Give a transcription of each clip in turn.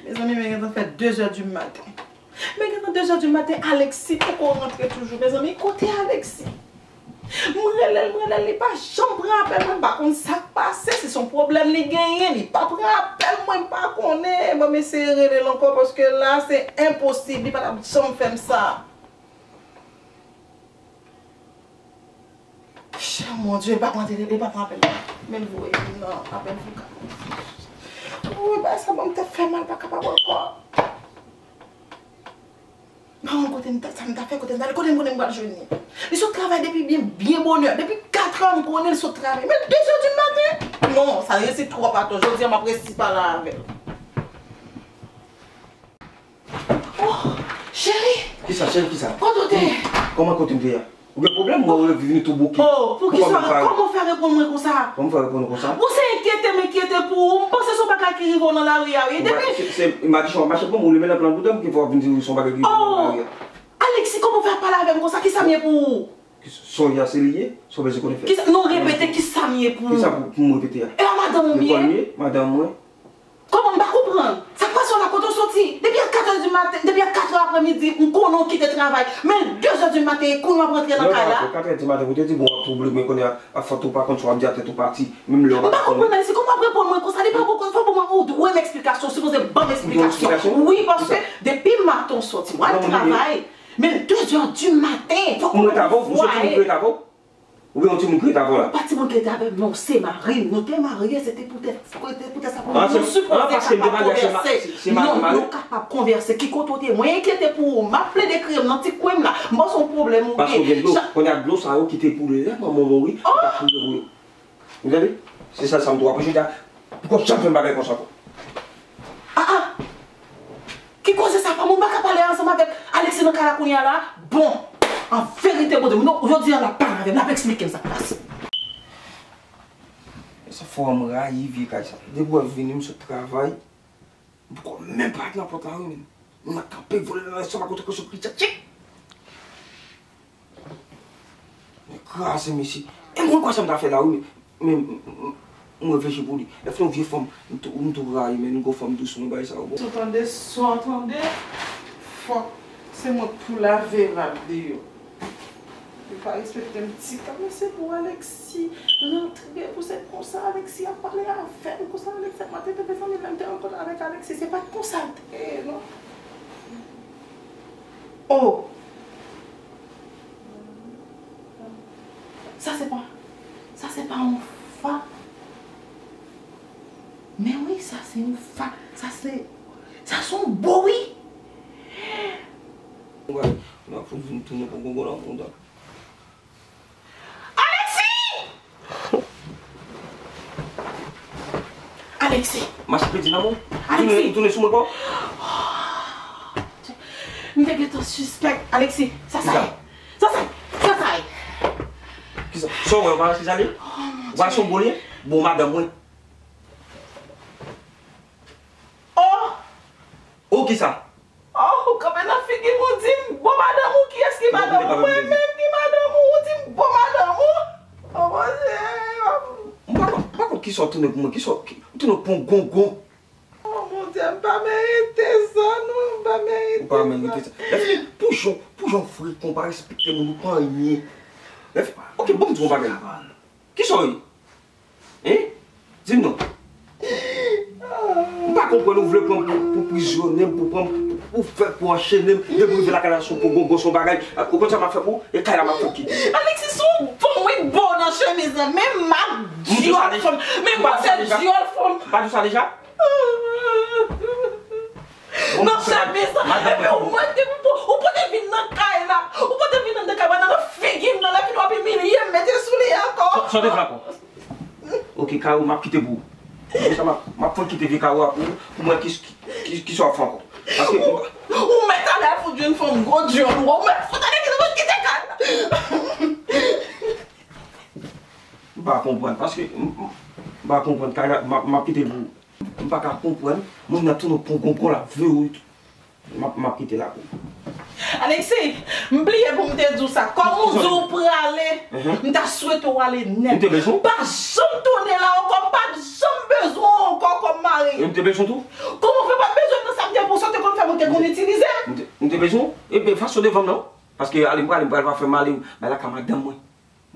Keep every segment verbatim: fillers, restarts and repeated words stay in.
Mezanmi, men gentan fè de zè di maten. Men gentan de zè di maten, Alexis poko rantre toujou. Mezanmi, kote Alexis? M rele l, m rele l, li pa janm pran apèl mwen, m pa konn sa k pase, si se yon pwoblèm li genyen, li pa pran apèl mwen, m pa konnen. Ban m eseye rele l ankò, paske la, se enposib, li pa t ap janm fè m sa. Mon Dye, li pa pran tele, li pa pran apèl mwen. Men l voye m nan apèl vokal. Wi, bagay sa ban m tèt fè mal, pa kapab ankò. M pa konn kote m ta, sa m ta fè, kote m ta ale, kote m konnen m pral jwenn li. Li sot travay depi byen, byen bonè. Depi katrè, m konnen li sot travay. Men de zè di maten? Non, sa resi twòp atò. Jodi a, m ap resi pale avè l. Oh, cheri! Kisa, cheri, kisa? Kote w te ye? Kòman kote m te ye a? Ou gen pwoblèm, mwen, ou vini tou bouke. Oh, poukisa, kòman w fè reponn mwen konsa? Kòman w fè reponn mwen konsa? Ou se enkyete m enkyete pou ou. M panse se yon bagay ki rive w nan lari a, wi. Depi se, se, m a di w, w ap mache pou mwen, ou leve nan plan bouda m ki fè w ap vin di se yon bagay ki rive w nan lari a. Alexis, kòman w fè ap pale avè m konsa? Kisa m ye pou ou? Son ya se li ye, son bezwen konnen fè. Kisa, non, repete, kisa m ye pou ou? Kisa pou, pou m repete a? E a madanm ou m ye? Lekòl m ye, madanm mwen. Kòman m pa konprann? Sa k pase w la, kote w soti? Depi a katrè di maten, depi a katrè aprèmidi, m konnen w kite travay. Men de zè di maten, e kounye a w ap rantre nan kay la? Katrè di maten, ou te di bon, w ap twouble mwen kounye a, a fòt ou pa konn sa w ap di a tèt ou pati, menm lè w pa konn. M pa konprann, Alexis, kòman w ap reponn mwen konsa? Li pa poko, fò pou mwen, ou dwe m eksplikasyon, w sipoze ban m eksplikasyon. Wi, paske depi maten w soti, w al travay, men de zè di maten, fòk ou konn vwaye. Ou ret avè w? Oubyen yon timoun ki ret avè w la? Pa timoun ki ret avè m, non, se mari m. Nou te marye, se te poutèt, se te poutèt sa pou nou sipoze kapab konvèse. Non, nou kapab konvèse. Ki kote w te ye? Mwen enkyete pou ou. M ap plede kriye m nan ti kwen m la. M panse yon pwoblèm ou gen. Paske w gen dlo. Kounye a dlo sa yo ki te pou lè manman w mouri, ou t ap kriye pou yo. Ou tande? Se sèl sa m tou apre jodi a. Poko janm fè m bagay konsa ankò. Ah, ah! Ki koze sa, pa moun pa ka pale ansanm avèk Alexis nan kay la kounye a la? Bon, an verite, Bondye, non, jodi a, l ap pale avè m, l ap eksplike m sa k pase. E sa fò m rayi vye kay sa. Depi w ap vini, m sot travay, m poko menm parèt nan pòt la, wi, men. Moun ap kanpe, vole nan lè, sa pa kote ke sot li tchèk, tchèk. Men kraze, mesye. E mwen kwè sa m ta fè la, wi, men, men, m, m, m reflechi pou li. Lè fè yon vye fanm, m tou, m tou rayi, men, m gon fanm dous, mwen bay sa yo bon. Sa w tande, sa w tande, fòk se mwen k pou lave rad deyò. Yo pa respekte m ti tan, men se pou Alexis rantre, pou se konsa Alexis ap pale avè m, konsa Alexis ap maltrete m, mezanmi, lè m te rankontre avèk Alexis, se pa t konsa l te ye, non. Oh! Sa se pa, sa se pa yon fa. Men wi, sa se yon fa. Sa se, sa se yon bo, wi. Ou pa, ou pa fout vin tounen pou gongon nan mond la. Alexis! Alexis! Mache pèdi nan mwen. Alexis! Ou tounen, ou tounen sou mwen ankò? M te gentan sispèk. Alexis, sa sa ye? Sa sa ye? Sa sa ye? Kisa? Sa w wè, ou pa wè kisa l ye? Ou pa wè se yon bo l ye? Bon, madanm mwen. Oh! Oh, kisa? Oh, ou kanpe nan figi m, ou di m bon madanm ou, kiyès ki madanm ou? Mwen menm ki madanm ou, ou di m bon madanm ou? Oh, Bondye. M pa konn, m pa konn kisa w tounen pou mwen, kisa w, ki, ou tounen pou yon gongon. Oh, Bondye, m pa merite sa, non, m pa merite sa. Ou pa merite sa. Lèfini, pou jan, pou jan w frekan, ou pa respekte moun, ou pa anyen. Lèfini, ok, bon, m di w yon bagay. Kisa w ye? Hein? Di m non. M pa konprann, ou vle pran m pou, pou prizonye, pou pran m, pou fè, pou anchene m, depi m rive lakay la, se yon gongon, se yon bagay. Ou konn sa m ap fè pou ou? E kay la m ap fè w kite. Alexis, ou bon, wi, bon nan chemiz lan, men m ap dyòl fanm, men m ap fè dyòl fanm. M pa di w sa deja? Nan chemiz lan, epi ou mèt, ou pote vin nan kay la, ou pote vin anndan kay mwen, nan figi m nan, lè fini w ap imilye m, mete sou li ankò. Sa w te vle ankò? Ok, Karo, m ap kite pou ou. Konsa m ap, m ap fè w kite vye Karo a pou ou, pou m wè ki, ki, ki, kisa w ap fè ankò. Paske ou, ou mèt ale al fout jwenn fanm gwo dyòl ou, ou mèt fout ale kite mwen kite kay la. M pa konprann, paske m, m, m pa konprann, kay la, m ap, m ap kite pou ou. M pa ka konprann, moun nan tounen pou gongon l ap veye w. M ap, m ap kite la pou ou. Alexis, m bliye pou m te di w sa. Kòm ou di w prale, m ta swete w ale nèt. M te bezwen w? Pa janm tounen la ankò, m pa t janm bezwen w ankò kòm mari. E m te bezwen w tou? Kòman w fè pa t bezwen m? Te konn itilize. M te, m te bezwen w. Epi fason devan m non. Paske ale m prale, m pral pa fè m ale bay lakay madanm mwen.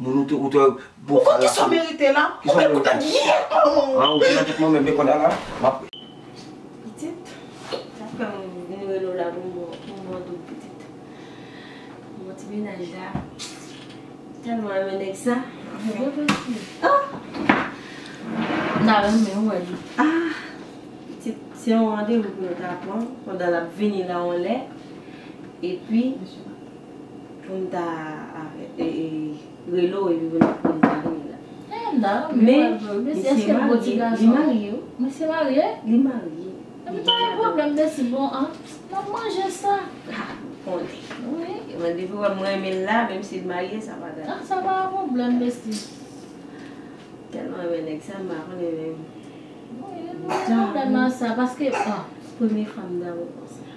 Moun ou te, ou te bon. Ou konn kisa w merite la? Ou menm ou te byen manman w. Ah, ou byen nan tèt mwen menm, men kounye a la, m ap. Pitit, sa fè mwen vin rele w la pou m, pou m mande w pitit. Bon ti mennaj la. Tèlman renmen nèg sa. Ah! M ta renmen wè li. Ah! Pitit, se yon randevou pou nou ta pran pandan l ap vini la yon lè. Epi, pou m ta, e, e, rele w epi pou n, pou n ta vini la. Eh, m ta renmen wè l vre wi. Men, mesye, mesye marye, li marye wi. Mesye marye? Li marye. Epi pa gen pwoblèm, mesye, bon, an, n ap manje sa. Ah, ou konnen. Wi. Mwen depi w wè m renmen l la, menm si l marye, sa pa grave. Ah, sa pa yon pwoblèm, mesye. Tèlman renmen nèg sa, m pa konnen menm. Wi, nou gen pwoblèm nan sa, paske, ah, premye fwa m damou konsa.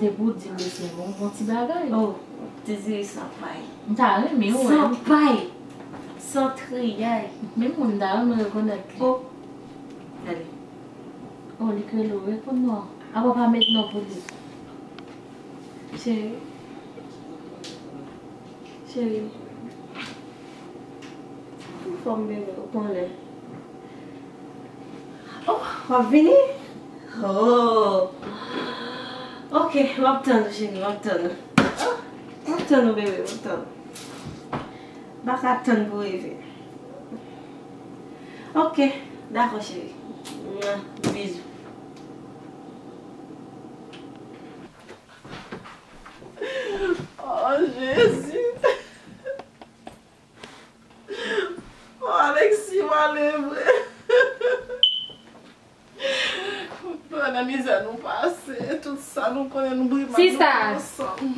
Depi w di m mesye, bon, bon ti bagay. Oh, Dezire san pay. M ta renmen wè. San pay. San triyay. Menm mwen, m ta renmen rekonèt li. Oh, gade. Oh, li k rele w, reponn non. Apa w pa met non pou li? Cheri. Cheri. Anfòm bebe, ou konnen. Oh, w ap vini? Oh. Ok, m ap tann ou, cheri, m ap tann ou. Oh, m ap tann ou, bebe, m ap tann ou. M pa ka tann pou rive. Ok, dakò, cheri. Mwa, bizou. Oh, Jezi. Oh, Alexis, w ale vre. Nan mizè nou pase, tout sa nou konnen nou bri mal nou ansanm.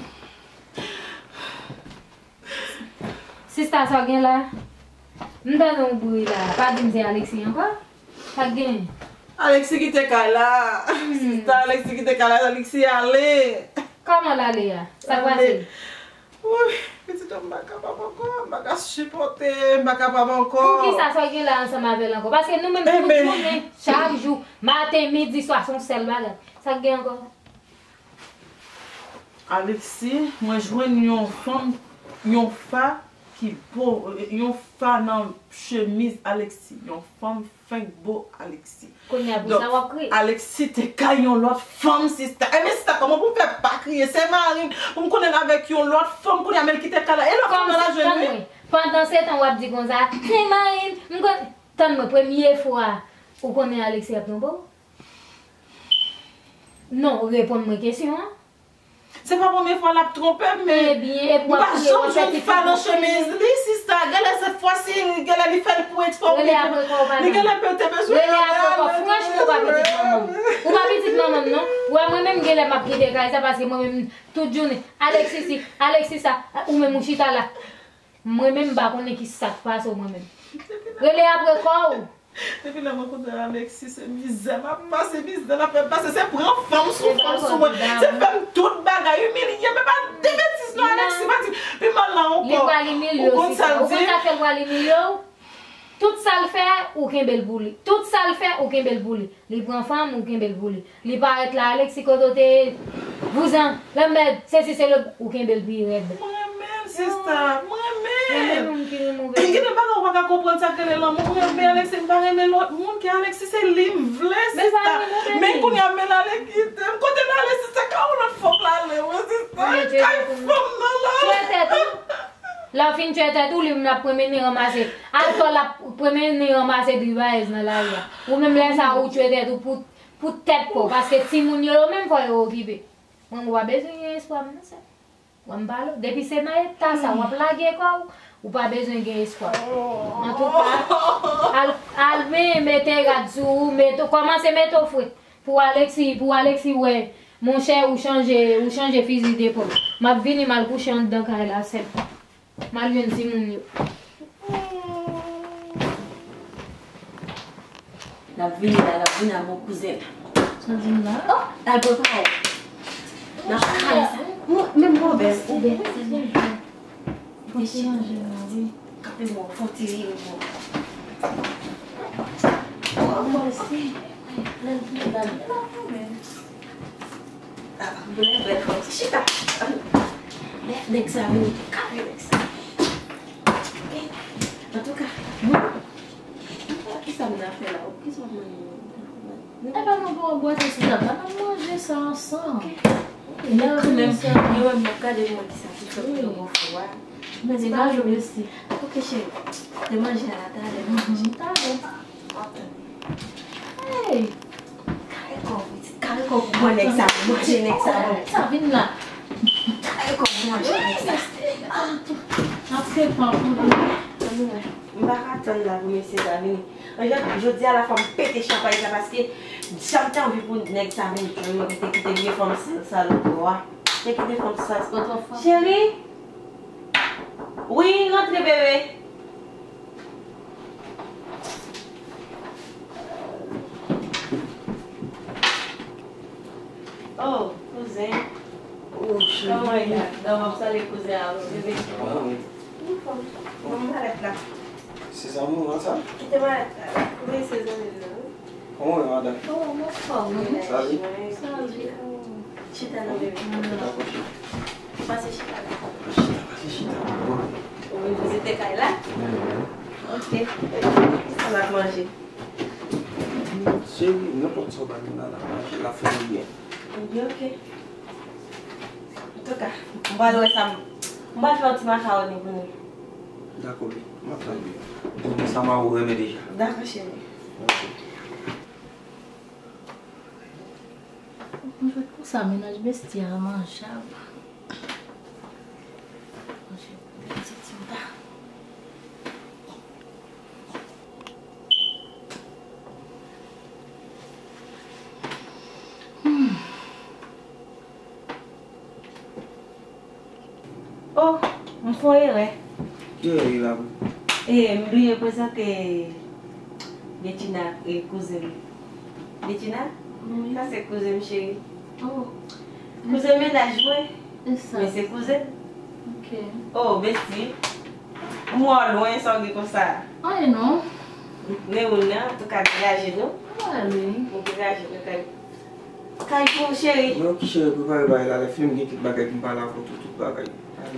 Sista, sa w gen la? M tande yon bri la. Pa di m se Alexis ankò? Sa k genyen? Alexis kite kay la. Hmm. Sista, Alexis kite kay la, Alexis ale. Kòman l ale a? Sa k pase? Woy, pitit mwen, m pa kapab ankò, m pa ka sipòte, m pa kapab ankò. Poukisa sa w gen la ansanm avè l ankò? Paske nou menm tout jounen, chak jou, maten, midi, swa, se yon sèl bagay. Sa k gen ankò? Alexis, mwen jwenn yon fanm, yon fa ki bo, yon fa nan chemiz Alexis, yon fanm fenk bo Alexis. Kounye a pou sa w ap kriye. Donk, Alexis te kay yon lòt fanm, sista. Ebyen, sista, kòman pou m fè pa kriye? Se mari m, pou m konnen l avèk yon lòt fanm, kounye a, men l kite kay la. E lòt fanm nan la jwenn li. Pandan se tan, w ap di konsa, se mari m, m konn, tann mwen, premye fwa, ou konnen Alexis ap twonpe w? Non, reponn mwen kesyon an. Se pa premye fwa l ap twonpe m, men m pa janm jwenn fa nan chemiz li, sista. Genlè se fwa si, genlè li fè l pou eksprè, oubyen li genlè pe te bezwen rele apre kò. Franchman, ou pa pitit manman m. Ou pa pitit manman m, non. Ou wè, mwen menm, genlè m ap kite kay sa, paske mwen menm, tout jounen, Alexis si, Alexis sa, ou menm ou chita la. Mwen menm, m pa konnen ki sa k pase w, mwen menm. Rele apre kò w. Depi lè mwen konnen Alexis, se mizè m ap pase, mizè l ap fè m pase, se pran fanm sou fanm sou mwen, se fè m tout bagay, imilye m, e pa de betiz non, Alexis pa di pi mal la ankò. Ou konn sa l di? Ou konn sa fè l pral imilye w? Tout sa l fè, ou kenbe l pou li. Tout sa l fè, ou kenbe l pou li. Li pran fanm, ou kenbe l pou li. Li parèt la, Alexis, kote w te ye? Vouzan, lanmèd, sesi, sela, ou kenbe l pi rèd. Mwen renmen l, sista, mwen renmen l. Renmen moun ki renmen w, bebe. Gen de bagay ou pa ka konprann sa k rele lanmou. Mwen renmen Alexis, m pa renmen lòt moun ke Alexis, se li m vle, sista. Men kounye a, men l ale kite m. Kote l ale, sista, kay yon lòt fanm l ale, wi, sista. Kay fanm nan la. Tchwe tèt ou. Lè w fin tchwe tèt ou, li menm l ap pran mennen ranmase. Atò l ap pran mennen ranmase dribayèz nan lari a. Ou menm lè sa a, ou tchwe tèt ou pou Pou tèt pa w, paske timoun yo, yo menm fò yo okipe. Mwen, ou pa bezwen gen espwa m non, sè. Mwen, m pale w. Depi se nan eta sa, w ap lage kò w, ou pa bezwen gen espwa. Antouka, al, al men, mete rad sou ou, mete, kòmanse mete w fre. Pou Alexis, pou Alexis wè, monchè, ou chanje, ou chanje fizi de pòt. M ap vini, m al kouche anndan kay la, sè m. M al jwenn timoun yo. L ap vini la, l ap vini ak bon kouzen la. Sa di m la? Oh, l al prepare. N ap kale sa. Mwen, menm mwen bèl, ou bèl. Fon ti manje, manje. Kanpe mwen, fon ti ri mwen. Oh, mwen se. L al vini la, l ap vini. Lè bèl fanm, se chita. Lè nèg sa vini, kale nèg sa. Ok. Antouka, mwen, kisa m nan fè la? Kisa w ap mande mwen? Epa nou pran bwate sou tab la, n ap manje sa ansanm. Ok. Lè kanmenm, mwen, m ap gade mwen kisa ki fè pou yo bon fou a. Men se pa jwe, besti. Ok, cheri. Te manje a la, talè, manje. Talè. Hey! Kare kò w, pitit, kare kò w pou mwen nèg sa, pou manje nèg sa, bon. Sa vin la. Kare kò w pou manje nèg sa. N ap trepan pou li. M pa ka tann la pou mesye sa vini. Anjè, jodi a la fò m pete chanpay sa, paske sa m te anvi pou nèg sa vin jwenn mwen, ki te kite vye fanm sal sa lòt bò a. Te kite fanm sal sa. Cheri! Wi, rantre, bebe. Oh, kouzen. Oh, cheri. Kòman w ye la? Kòman w ap salye kouzen an, bebe? Sa va, wi. Anfòm. Bon, malèt la. Se zanmi w sa? Kite malèt la. Wi, se zanmi m nan, wi. Kòman w ye, madanm? Oh, m anfòm, wi. Salut. Salut. Chita non, bebe. Dakò, cheri. Pase chita la. Chita, pase chita. Ou vin vizite kay la? Wi, wi. Ok. Kisa n ap manje? Cheri, nenpòt sa w ba nou la, n ap manje, l ap fè nou byen. Ebyen, ok. Antouka, m pral wè sa m, m pral fè yon ti makawoni pou nou. Dakò, bebe. M ap tann ou. Sa m a ou renmen deja. Dakò, cheri. Ok. Mwen jwenn konsa, mennaj besti a manjab. Manje pou ti timoun. Hmm. Oh, m fè yon erè. Ki erè la pou? E, m bliye prezante Regina e kouzen m. Regina? Wi. Sa se kouzen m cheri. Oh. Kouzen mennaj mwen. E sa? Men se kouzen. Ok. Oh, besti. M wè w lwen, sa w gen konsa? Anyen non. Men ou nan, antouka, degaje nou. Mwen ale. Nou degaje nou kay. Kay pou ou, cheri. Men ok, cheri, prepare bagay la. Lè fini, m gen kèk bagay pou m pale avè w tou, tout bagay.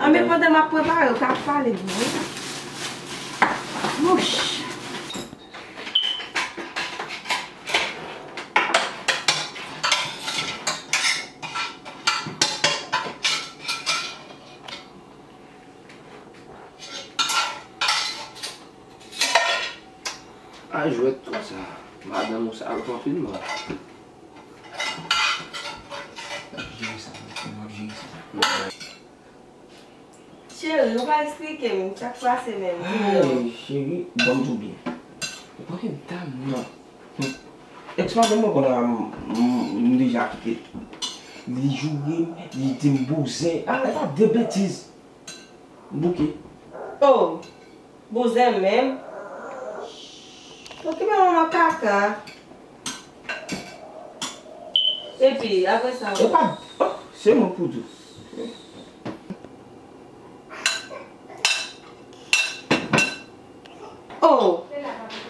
Anben, pandan m ap prepare, ou ka pale pou mwen. Wouch! A jwèt tou sa. Madanm ou sa ap anpil mal. N ap jere sa, n ap jere sa. Cheri, ou pa eksplike m sa k pase menm, di m non. Ay, cheri, ban m di w byen. Ou konnen dam nan. Hmm. Ex madanm mwen konnen m, m, m deja kite l. Li joure m, li di m bouzen. A, e pa de betiz. M bouke. Oh, bouzen menm. Okipe manman kaka. Epi, apre sa, epa, oh, se mwen pou di w. Oh,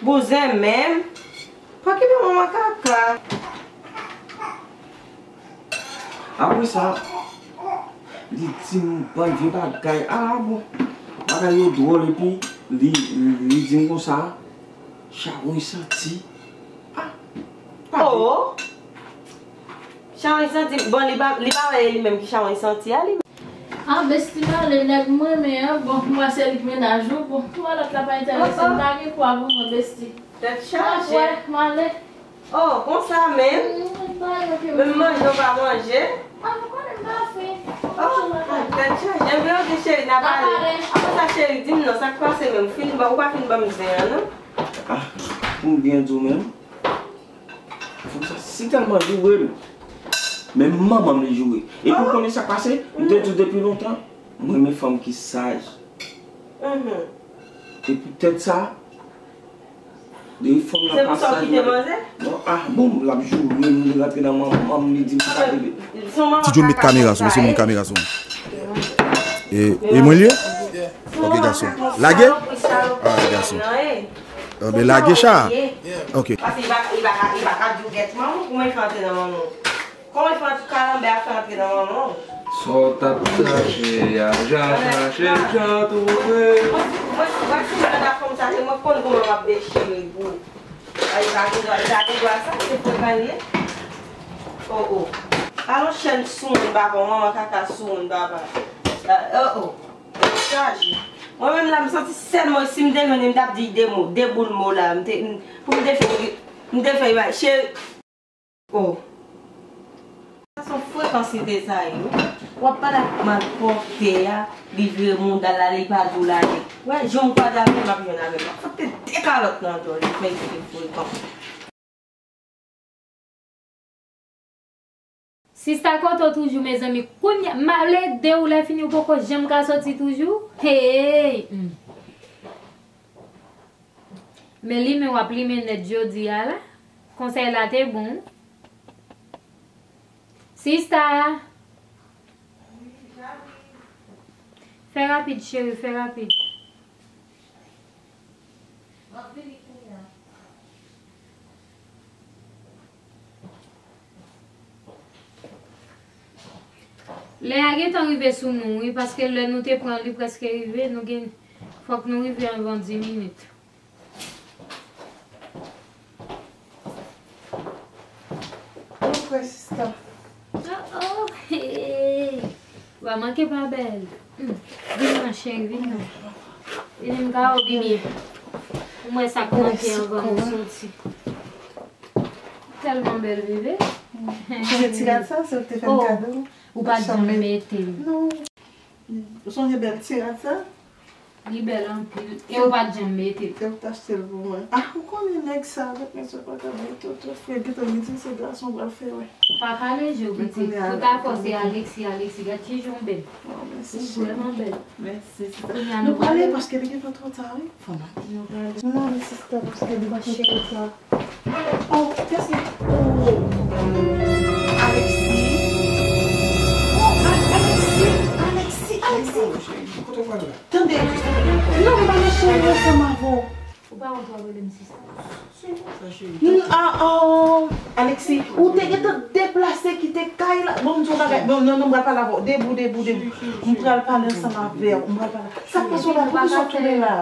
bouzen menm. Pa okipe manman kaka. Apre sa, li di m bann vye bagay. A bon, bagay yo dwòl epi li, li di m konsa, chawony santi. A, pa vre. Oh! Chawony santi, bon, li pa, li pa wè li menm ki chawony santi a, li menm. A, besti, m ale, nèg m renmen an, bon, m wè se li k mennaj ou, bon, m wè lòt la pa enterese m, pa gen pwa pou mwen, besti. Tèt chaje. N ap wè, m ale. Oh, konsa menm? Mm, m pa ale, ok. Menm manje w pa manje? A, nou konnen m pa fen. Oh, tèt chaje. Ebyen, ok, cheri, n ap ale. N ap ale. Apre sa, cheri, di m non, sa k pase menm? Fin ban, ou pa fin ban m zen an, non? A, pou m byen di w menm, fanm sa si tèlman joure l. Menm manman m li joure. Epi ou konnen sa k pase? M te di w depi lontan, m renmen fanm ki saj. Mhm. E poutèt sa, de fanm nan pa saj. Se pou sa w kite manzè? Non, a, bon, l ap joure m, li rantre nan manman m, li di m pa vle. Ti Joe, met kamera sou mwen, se mwen kamera sou mwen. E, e mwen li ye? Ok, gason. Lage? A, gason. Anben, lage cha. Ok. Paske li pa, li pa ka, li pa ka di w gèt manman w pou mwen fè antre nan manman w. Kòman fè antre kalanbè a fè antre nan manman w? Sa w t ap chache a, jan chache, jan twouve. Mwen, mwen, mwen, si mwen ta fanm sa, se mwen konn kòman m ap dechire gou. Ay, li pa gen dwa, li pa gen dwa sa, se frekan li ye. Oh, oh. Alon chèn sou moun papa, manman kaka sou moun papa. Ah, oh, oh. Chaje. Mwen menm la, m santi sèlman si m te jwenn li, m t ap di de mo, de boul mo la. M te, m, pou m te fè, m te fè, cheri. Oh. Sa se yon frekans li te sa ye, wi. W ap pale ak malpwòpte a, li vire mouda l ale, li pa di w l ale. Wè, jan m kwaze avè l, m ap jwenn avè l. Fòk te de kalòt nan djòl li, men li te frekan. Sista, kote w toujou, mezanmi? Kounye a, m ale ede w, lè fini ou poko janm ka soti toujou? Hey! Hmm. Men limen w ap limen nèt jodi a la. Konsèy la te bon. Sista! Fè rapid, cheri, fè rapid. Lè a gentan rive sou nou, wi, paske lè nou te pran li prèske rive, nou gen, fòk nou rive anvan dis minit. Ou prè, sista? Oh, oh, hey. Ou pa manke pa bèl. Hmm. Vin nan, cheri, vin nan. Vin m ka ou bibye. Ou mwen sa k manke anvan nou soti. Tèlman bèl, bebe. Se ti rad sa, se ou te fè m kado. Ou pa t janm mete l. Non. Ou sonje bèl ti rad sa? Li bèl anpil. E ou pa t janm mete l. E ou t achte l pou mwen. Ah, ou konnen nèg sa, avèk mesye pa ka vin toto frè, gentan midi se gason pral fè wè. Pa kale je w, pitit. Tout afè w se Alexis, Alexis. Gad ki jan w bèl. Oh, mèsi, cheri. Ou vrèman bèl. Mèsi, sista. Kounye a nou prale paske li gentan twò ta, wi. Fanm. Nou prale. Nou ale, sista, paske li gentan twò ta. Oh, kiyès ki, oh. Alexis. Oh, A-, Alexis, Alexis, Alexis. Kote w pral la? Tande, non, m pa nan chanm nan ansanm avè w. Ou pa wont w ap rele m sista? N-, ah, oh, Alexis, ou te gentan deplase kite kay la. Bon, m di w bagay. Bon, non, non, m pral pale avè w. Debout, debout, debout. M pral pale ansanm avè w. M pral pale. Sa k pase w la? Poukisa w tounen la?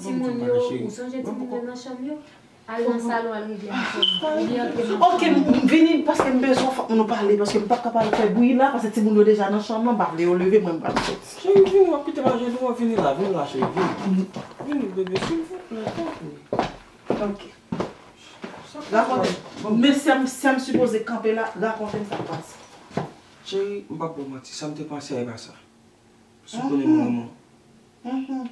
Timoun yo, ou sonje timoun yo nan chanm yo? Al nan salon, al regle avè m. Li antre nan chanm. Ok, m, m vini paske m bezwen fòk nou pale, paske m p ap ka pale fè bri la, paske timoun yo deja nan chanm nan, m pa vle yo leve, mwen m pral soti. Cheri, vini, w ap kite m ajenou, w ap vini la, vini la, cheri, vini. Vini, bebe, silvouplè, tanpri. Ok. Rakonte m. Men sè m, sè m sipoze kanpe la, rakonte m sa k pase. Cheri, m p ap ba w manti, sa m te panse a e pa sa. Si w konnen m renmen w.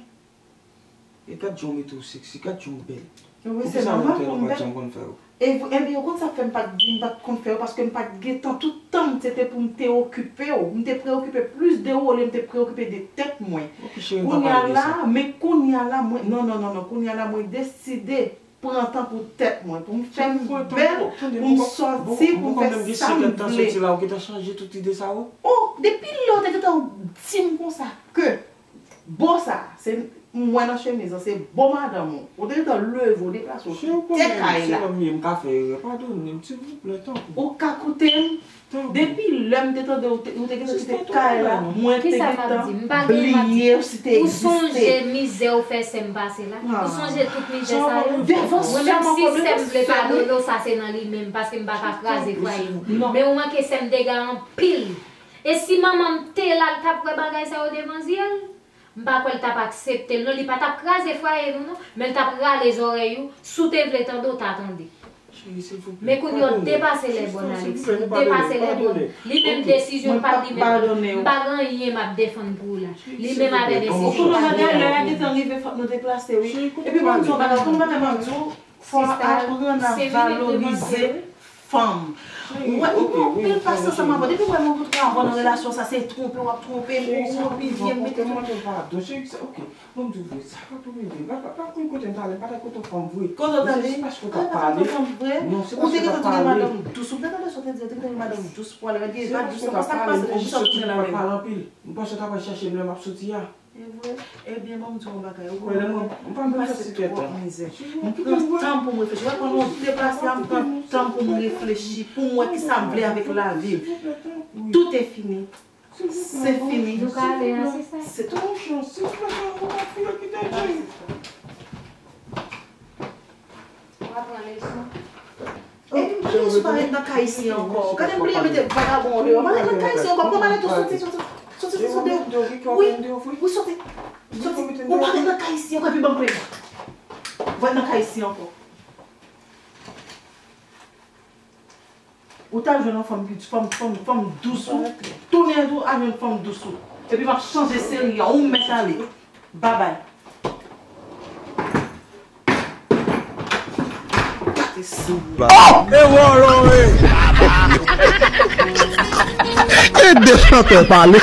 E gad jan w mete w seksi, gad jan w bèl. Wi, se nòmal pou m bèl. Poukisa lè m te la, w pa t janm konn fè yo? E, ebyen, ou konn sa k fè m pa t, m pa t konn fè yo, paske m pa t gen tan. Tout tan m, se te pou m te okipe w. M te preokipe plis de ou olye m te preokipe de tèt mwen. Ok, cheri, m pa pale de sa. Kounye a la, men kounye a la, mwen, non, non, non, non, kounye a la, mwen deside pran tan pou tèt mwen, pou m fè m bèl, pou m sòti, pou m fè sa m vle. Oh, depi lè w te gentan di m konsa ke bo sa, se mwen nan chemiz lan, se bo madanm ou. Ou te gentan leve w, deplase w, kite kay la. Ou ka koute m? Depi lè m te tande w te, ou te gentan kite kay la, mwen te gentan bliye w si te egziste. Ou sonje mizè ou fè sè m pase la? Ou sonje tout mizè sa yo? Mwen menm si sè m vle padone w, sa se nan li menm, paske m pa ka kraze fwaye nou. Men ou manke sè m dega anpil. E si manman m te la, l t ap wè bagay sa yo devan zye l? M pa kwè l t ap aksepte l non, li pa t ap kraze fwaye nou non, men l t ap rale zòrèy ou si w te vle tande w ta tande. Men kounye a w depase lèbòn, Alexis, ou depase lèbòn. Li menm desizyon pa l, li menm, m pa gen anyen m ap defann pou ou la. Li menm avè desizyon pa l. Ou konnen bagay lè a gentan rive fòk nou deplase wi. Epi bon, m di w bagay, ou konnen bagay m ap di w, fò w aprann a valorize fanm. Ou wè, ou pran anpil pasyans ansanm avè w. Depi w wè m rankontre avè w nan relasyon sa, se twonpe w ap twonpe m, ou pran anpil vye m mete tout. Bon, m di w vre, sa pa tou rive. Pa, pa, pa kouri kote m t ale, m pa t al kote yon fanm vre. Kote w t ale? Se paske w t ap pale. Non, se paske w t ap pale. Ou te gentan di gen madanm dous, ou te tande sa w te di, ou te gentan gen madanm dous pou ale, men li pa dous ankò, sa k pase, jis w ap tounen la menm. M panse w t ap al chèche m lè m ap soti a. E vre? Ebyen, ban m di w yon bagay. Ou konnen mwen, m pa pase twòp mizè. M pran tan pou m reflechi. Mwen, pandan w deplase a, m pran tan pou m reflechi, pou m wè kisa m vle avèk lavi m. Tout est fini. Se fini. Nou ka ale a, se sa. Se tout. Ou pa pran leson. Epi m pa gen sou pa ret nan kay isi ankò. Gade m bliye mete vagabon deyò. Pa ret nan kay isi ankò. Pran malèt ou, soti, soti. Soti, soti, soti deyò. Wi, wi, soti. Soti. Ou pa ret nan kay isi ankò, epi ban m kle pòt. Ou pa ret nan kay isi ankò. Ou t ap jwenn yon fanm ki, fanm, fanm, fanm dous ou. Tounen tou al jwenn fanm dous ou. Epi m ap chanje seri a. Ou mèt ale. Babay. Gate sou. Oh! E wòlò e! E de chantè pale.